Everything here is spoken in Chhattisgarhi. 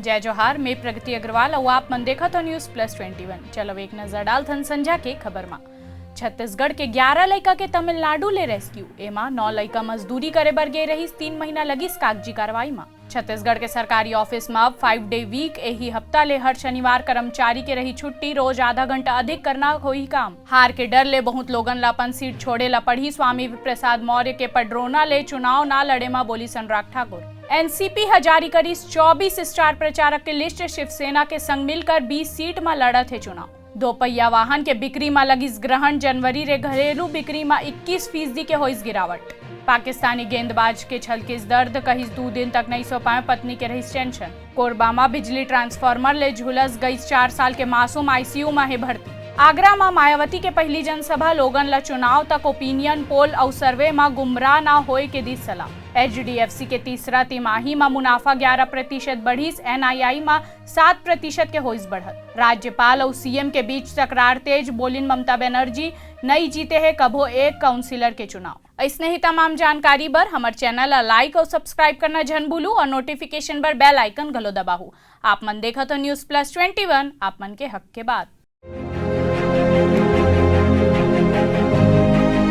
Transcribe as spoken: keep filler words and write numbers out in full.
जय जोहार, मैं प्रगति अग्रवाल अउ आप मन देखत हो News Plus Twenty One। चलो एक नजर डालथन संझा के खबर मा। छत्तीसगढ़ के ग्यारह लइका के तमिलनाडु ले रेस्क्यू, एमा नौ लइका मजदूरी करे बर गे रहिस, तीन महीना लगिस कागजी कार्रवाई मा। छत्तीसगढ़ के सरकारी ऑफिस मा अब five day week, एही हफ्ता ले हर शनिवार कर्मचारी के रही छुट्टी, रोज आधा घंटा अधिक करना होही काम। हार के डर ले बहुत लोगन ला अपन सीट छोड़े ला पड़ही, स्वामी प्रसाद मौर्य के पडरोना ले चुनाव ना लड़े मा बोलिस अनुराग ठाकुर। एनसीपी ह जारी करिस चौबीस स्टार प्रचारक के लिस्ट, शिवसेना के संग मिलकर बीस सीट मा लड़त हे चुनाव। दो पहिया वाहन के बिक्री मा लगिस ग्रहण, जनवरी रे घरेलू बिक्री मा इक्कीस फीसदी के होइस गिरावट। पाकिस्तानी गेंदबाज के छलकिस दर्द, कहिस दू दिन तक नइ सो पाए, पत्नी के रहिस टेंशन। कोरबा मा बिजली ट्रांसफार्मर ले झुलस गइस चार साल के मासूम, आईसीयू मा हे भर्ती। आगरा मा मायावती के पहिली जनसभा, लोगन ला चुनाव तक ओपिनियन पोल अउ सर्वे मा गुमराह ना होए के दिस सलाह। एचडीएफसी के तीसरा तिमाही मा मुनाफा ग्यारह प्रतिशत बढ़िस, एनआईआई मा सात प्रतिशत के होइस बढ़त। राज्यपाल अउ सीएम के बीच तकरार तेज, बोलिन ममता बनर्जी, नई जीते हे कभो एक काउंसिलर के चुनाव। अइसने ही तमाम जानकारी बर हमर चैनल ला लाइक अउ सब्सक्राइब करना झन भूलू अउ नोटिफिकेशन बर बेल आइकन घलो दबाहू। आप मन देखत हो News Plus Twenty One, आप मन के हक के बात।